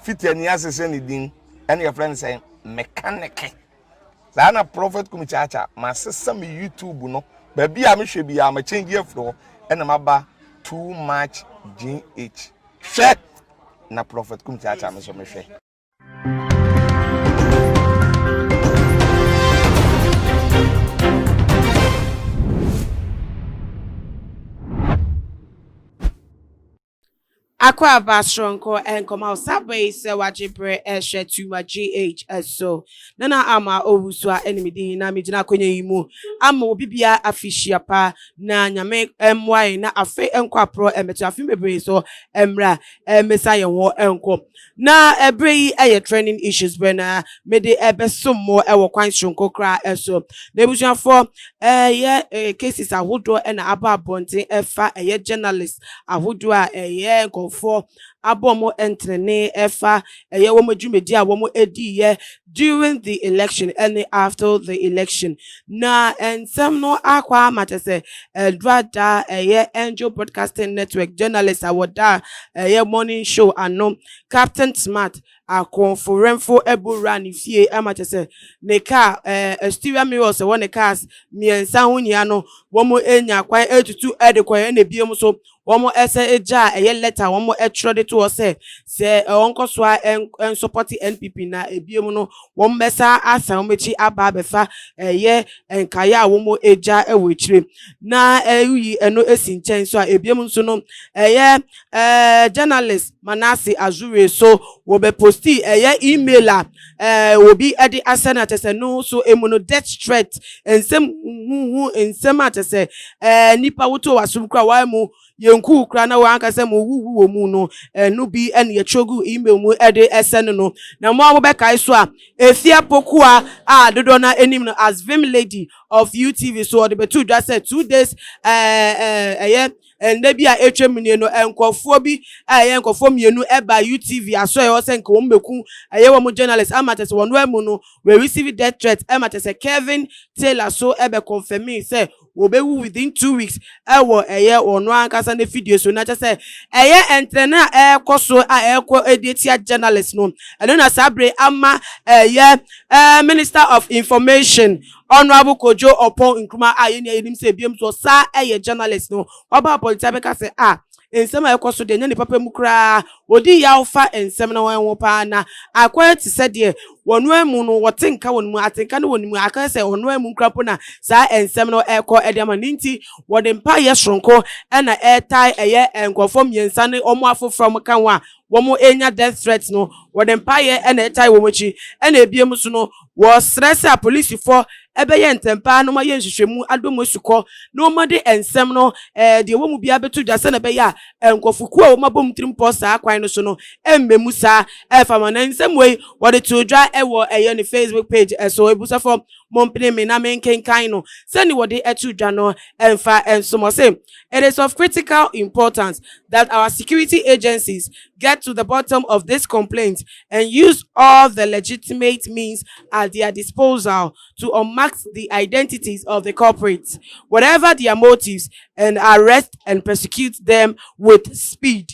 Fitani asesa ne din ɛna yɛfrɛ no sɛ mechanic. Saa na Prophet Kumi Kyaakyaa masesa me YouTube no baabi a mehwɛ biara ma change afiri hɔ ɛna maba Too Much GH. Hwɛ na Prophet Kumi Kyaakyaa me nso mehwɛ. Akwaaba soronko nkɔma wo saa berɛ yi sɛ wagye berɛ ɛrehwɛ Tuma GH so. Nana Ama Owusu a ɛne me din na megyina akonnwa yi mu ama obi biara afihyia pa na Nyame mmoa yɛn na afe nkɔ aporɔ mmɛto afe bebree so mmra mmɛsa yɛn ho nkɔ. Na ɛberɛ yi yɛ trending issues berɛ na mede ɛbɛsom mo wɔ kwan soronko koraa so. Na abusuafoɔ ɛyɛ cases ahodoɔ na aba abɔnten ɛfa ɛyɛ journalist ahodoɔ a ɛyɛ nkurɔfoɔ abɔ wɔn ntenene ɛfa ɛyɛ wɔn dwumadi a wɔn adiiɛ during the election ɛne after the election. Na nsɛm no akɔ ama kyɛ sɛ ɛdurada ɛyɛ Angel Broadcasting Network journalist a wɔda ɛyɛ morning show ano, Captain Smart, akɔnforɛmfo ɛbɔ ne fie ama kyɛ sɛ ne car exterior mirrors ɛwɔ ne cars mmiɛnsa ho nyinaa no, wɔn anya kwan etutu ɛde kɔ. Ɛna ebiem nso wɔn ɛsɛ gya a ɛyɛ letter wɔn ɛtwerɛ de to hɔ sɛ wɔn so a ɛnsupport NPP, na ebiem no wɔn bɛsa asan wɔn akyi aba abɛfa ɛyɛ nkaeɛ a wɔn agya ɛwɔ akyire. Na ɛyi ɛno esi nkyɛn so a, ebiem nso no ɛyɛ journalist Manasseh Azure so wɔbɛ post ɛyɛ email a obi ɛde asɛ no akyɛ sɛ no so emu no death threat, nsɛm huhu, nsɛm a kyɛ sɛ nipa woto wɔ kora wɔn mu yɛnku kora na wɔn ankasa mu wuwu wɔ mu no, ɛno bi ɛna yɛtwerɛ gu email mu ɛde ɛsɛ no. Na mo a mobɛkae so a, Efia Pokua a dodoɔ no anim no as Vim Lady of UTV so, ɔde bɛto dwa sɛ 2 days ɛɛ ɛɛ ɛyɛ nna bi a atwa mu nie no, nkɔfoɔ bi a ɛyɛ nkɔfoɔ mmienu ɛba UTV aso a ɛwɔ sɛ nka wɔn bɛku ɛyɛ wɔn journalist ama kyerɛ sɛ wɔn amu no wɔ receive death threat, ɛma kyerɛ sɛ Kevin Taylor so ɛbɛ confirm sɛ wɔbɛwu within 2 weeks ɛwɔ ɛyɛ ɔno ankasa ne fidie so. Na kyerɛ sɛ ɛyɛ ntrɛnɛ a ɛrekɔ so a ɛrekɔ edi etia journalist no, ɛno na saa bere ama ɛyɛ Minister of Information, Honourable Kojo Oppong Nkrumah, a yɛn nyinaa yɛnim sɛ ebiem so saa ɛyɛ journalist no, ɔba abɔnten abɛka sɛ a nsɛm a ɛkɔ so deɛ nyɛ nipa pɛ mu koraa. Odi yaw fa nsɛm no ho paa na akɔyɛ te sɛ deɛ wɔn mu no wɔte nka wɔn mu atenka no wɔn mu akɔyɛ sɛ wɔn mu nkura po na saa nsɛm no ɛkɔ ɛde ama ne. Nti wɔde mpa yɛ soronko ɛna ɛɛtae ɛyɛ nkurɔfoɔ mmiɛnsa ne wɔn afoforɔ a wɔka ho a wɔn enya death threat no. Wɔde mpaeɛ ɛna ɛtae wɔn akyi, ɛna ebiem nso no wɔsrɛ sɛ apolisifoɔ ɛbɛyɛ ntɛmpa na wɔayɛ nhwehwɛmu adom asukɔ na wɔde nsɛm no deɛ ɛwɔ mu biara bɛto dwa, sɛ na ɛbɛyɛ a nkurɔfokuo a wɔn abɔ mu tirim pɔ saa kwan no so no ɛmmɛmu saa ɛfa ma. Na nsɛm wei wɔde to dwa ɛwɔ ɛyɛ ne Facebook page ɛso. Ebusafo, mompene me na menkenkan no sɛne wɔde ɛto dwa no ɛmfa ɛnsom. Ɔse, "It is of critical importance that our security agencies get to the bottom of this complaint and use all the legitimate means at their disposal to unmask the identities of the culprits, whatever their motives, and arrest and prosecute them with speed.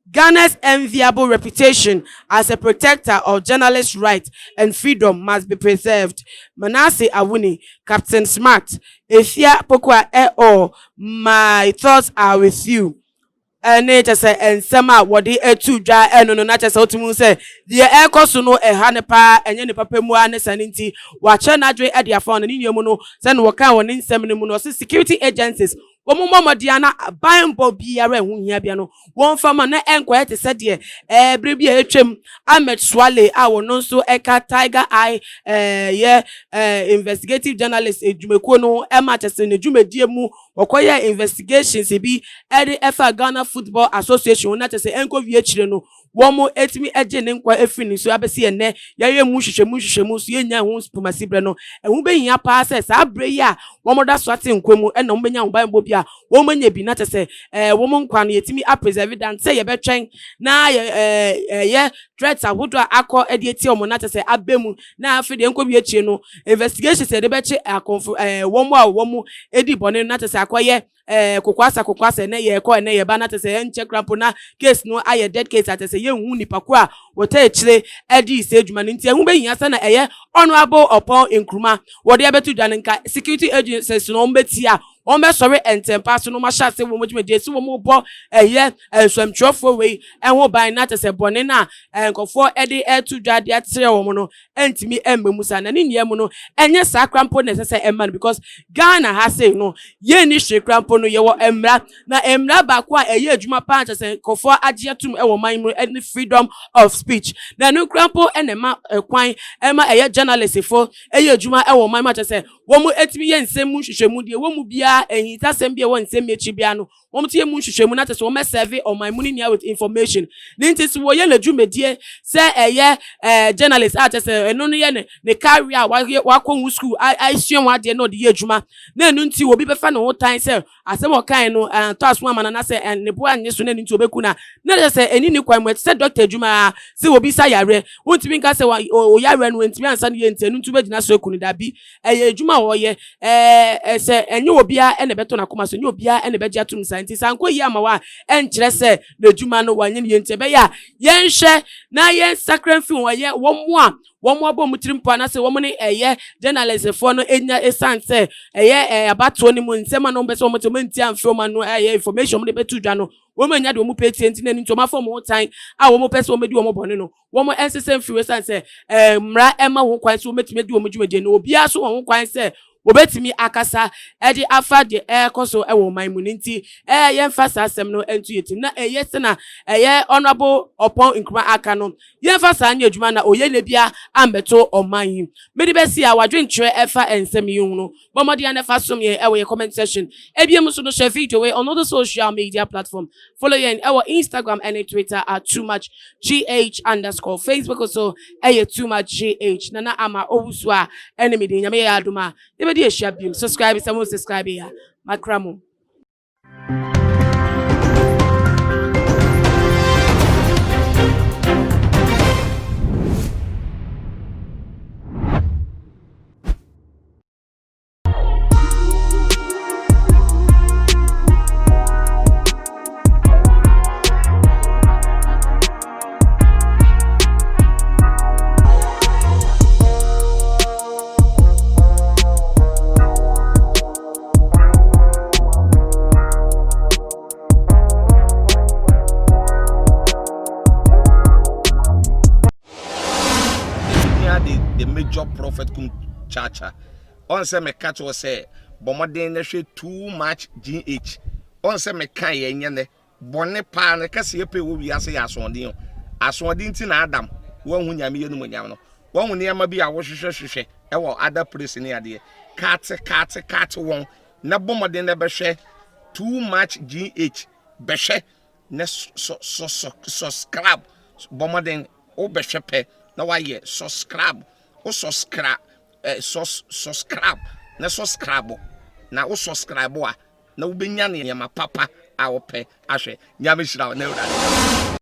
Ghana's enviable reputation as a protector of journalists' rights and freedom must be preserved. Manasseh Awuni, Captain Smart, Efia Pokua et al., my thoughts are with you." Ɛne kyɛ sɛ nsɛm a wɔde atu dwa ɛno no, na kyɛ sɛ wotumi sɛ deɛ ɛrekɔ so no ɛha ne paa, ɛnyɛ ne papa mu a ne sa ne. Nti wakyerɛ n'adwene ɛde afa no ne nua mu no sɛne wɔka wɔ ne nsɛm no mu no, ɔsɛ security agencies wɔn mmɔ mmɔden ana banbɔ biara ɛho hia bia no wɔn fa ma na ɛnkɔyɛ te sɛ deɛ bere bi a atwam Ahmed Suale a wɔn nso ɛka Tiger Eye yɛ investigative journalist edwumakuo no, ɛma kyɛ sɛ ne dwumadie mu wɔkɔyɛ investigations bi ɛde ɛfa Ghana Football Association na kyɛ sɛ ɛnkɔ wie akyire no, wɔn etumi ɛgye ne nkwa efiri ne so. Abɛsi ɛnɛ yɛyɛ mu nhwehwɛmu nhwehwɛmu so yɛnya ho pomasi brɛ no, ɛho bɛhia paa sɛ saa abere yi a wɔn da so ate nkwa mu ɛna wɔn bɛnya ahobanbɔ bi a wɔn anya bi na kyɛ sɛ wɔn nkwa no yɛtumi apreserve dan sɛ yɛbɛtwɛn na yɛ ɛyɛ threats ahodoɔ a akɔ ɛde etia wɔn na kyɛ sɛ abɛ mu. Na afei deɛ nkɔ bi akyire no, investigations yɛde bɛkye akɔnfo wɔn a wɔn edi bɔne no na kyɛ sɛ akɔyɛ. ɛɛ kokoasa kokoasa ɛnɛ yɛkɔ ɛnɛ yɛba na te sɛ ɛnkyɛ kora mpo na case no ayɛ dead case ate sɛ yɛnhu nipa ko a wɔta akyire ɛde sɛ adwuma no. Nti ɛho bɛhia sɛ na ɛyɛ Honourable Oppong Nkrumah wɔde ɛbɛto dwa no, nka security agencies no wɔn bɛti a wɔn bɛsɔre ntɛmpa so no, wɔn ahyɛ ase wɔn dwumadie si wɔn bɔ ɛyɛ nsɛmtwerɛfoɔ wei ɛho ban, na kyerɛ sɛ bɔne na nkɔfoɔ ɛde ɛto dwa de akyerɛ wɔn no ɛntumi ɛmma mu saa. Na ne nnua mu no, ɛnyɛ saa kora mpo na ɛsɛ sɛ ɛma no, because Ghana ha sei no, yɛn ni hwee kora mpo no, yɛwɔ mmara, na mmara baako a ɛyɛ adwuma paa kyerɛ sɛ nkɔfoɔ agye atum ɛwɔ man mu ɛne freedom of speech. Na ɛno kora mpo ɛna ɛma ɛkwan ɛma ɛyɛ journalistfoɔ ɛyɛ adwuma ɛwɔ man mu, akyerɛ sɛ wɔn etumi yɛ nsɛm mu nhwehwɛmu deɛ wɔn mu biara ɛhintasɛm bi a ɛwɔ nsɛm akyi biara no, wɔn ti yɛ mu nhwehwɛmu, na kyerɛ sɛ wɔn ɛserve ɔman mu ne nia with information. Ne nti sɛ wɔyɛ n'adwumadie sɛ ɛyɛ journalist a, kyerɛ sɛ ɛno no yɛ ne career a wayɛ, wakɔ ho school asua ho adeɛ na ɔde yɛ adwuma, na ɛno nti obi bɛfa ne ho tan sɛ asɛm a ɔkan no tɔ aso ama no na sɛ ne bo anye so na ɛno nti obeku na kyerɛ sɛ ɛni ne kwan mu. Ɛte sɛ doctor adwuma a sɛ obi sa yareɛ, wontumi nka sɛ wa o yareɛ no ntumi ansa no yɛ, nti ɛno nti wobɛgyina so eku no. Dabi, ɛyɛ adwuma a wɔyɛ sɛ ɛnyɛ obiara ɛna ɛbɛtɔ n'akoma so, ɛnyɛ obiara ɛna ɛbɛgye atum saa. Nti sɛ ankɔ yie ama wa a, ɛnkyerɛ sɛ n'adwuma no wanyɛ ne yie. Nti ɛbɛyɛ a yɛnhwɛ na yɛnsakra mfi wɔn ɛyɛ wɔn mu a wɔn abɔ wɔn tiri mpo anaasɛ wɔn ne ɛyɛ journalistfoɔ no enya, esan sɛ ɛyɛ abatoɔ no mu nsɛm a na wɔn pɛ sɛ wɔn te wɔn nti amfiri wɔn ano, ɛyɛ information wɔn de bɛto dwa no, wɔn anya deɛ wɔn pɛ tie, nti na nti wɔn afa wɔn ho tan a wɔn pɛ sɛ wɔn di wɔn bɔne no, wɔn ɛnsesɛ mfiri, esan sɛ mmara ɛma wɔn kwan sɛ wɔn bɛtumi adi wɔn dwumadie no. Obiara so wɔn ho kwan sɛ wɔbɛtumi akasa ɛde afa deɛ ɛrekɔ so ɛwɔ ɔman mu no. Nti yɛmfa saa asɛm no nto yɛ tim, na ɛyɛ sɛ na ɛyɛ Honourable Oppong Nkrumah aka no, yɛmfa saa nyɛ adwuma na oyɛ ne bia ambɛto ɔman yi. Mede bɛsi a wadwenkyerɛ ɛfa nsɛm yi ho no, bɔ mmɔden a nafa som yɛn ɛwɔ yɛ comment section. Ebiem nso no, hyɛ video wei on all the social media platform. Follow yɛn ɛwɔ Instagram ɛne Twitter at too much gh_. Facebook so ɛyɛ Too Much GH. Nana Ama Owusu a ɛne me din. Nyame yɛ adom a, yɛbɛdi ahyia biom. Subscribe sɛ mo subscribe yɛ a makra mo. The major prophet kum chacha ɔn sɛ meka kyerɛ sɛ bɔ mmɔden na hwɛ Too Much GH. Ɔn sɛ meka yɛ nyɛ nɛ bɔne paa no kɛseɛ pɛ wɔ wiase yɛ asoɔden o. Asoɔden nti na Adam wɔnhu Nyame yɛ no mu nyam no, wɔnhu nneɛma bi a wohwehwɛ hwehwɛ ɛwɔ other place ne adeɛ kaate kaate kaate wɔn na bɔ mmɔden na bɛhwɛ Too Much GH, bɛhwɛ na subscribe. Bɔ mmɔden wobɛhwɛ pɛ na wayɛ subscribe. Wo subscribe subscribe na subscribe na wo subscribe a, na wobɛnya nneɛma papa a wopɛ ahwɛ. Nyame hyira wo na Awurade.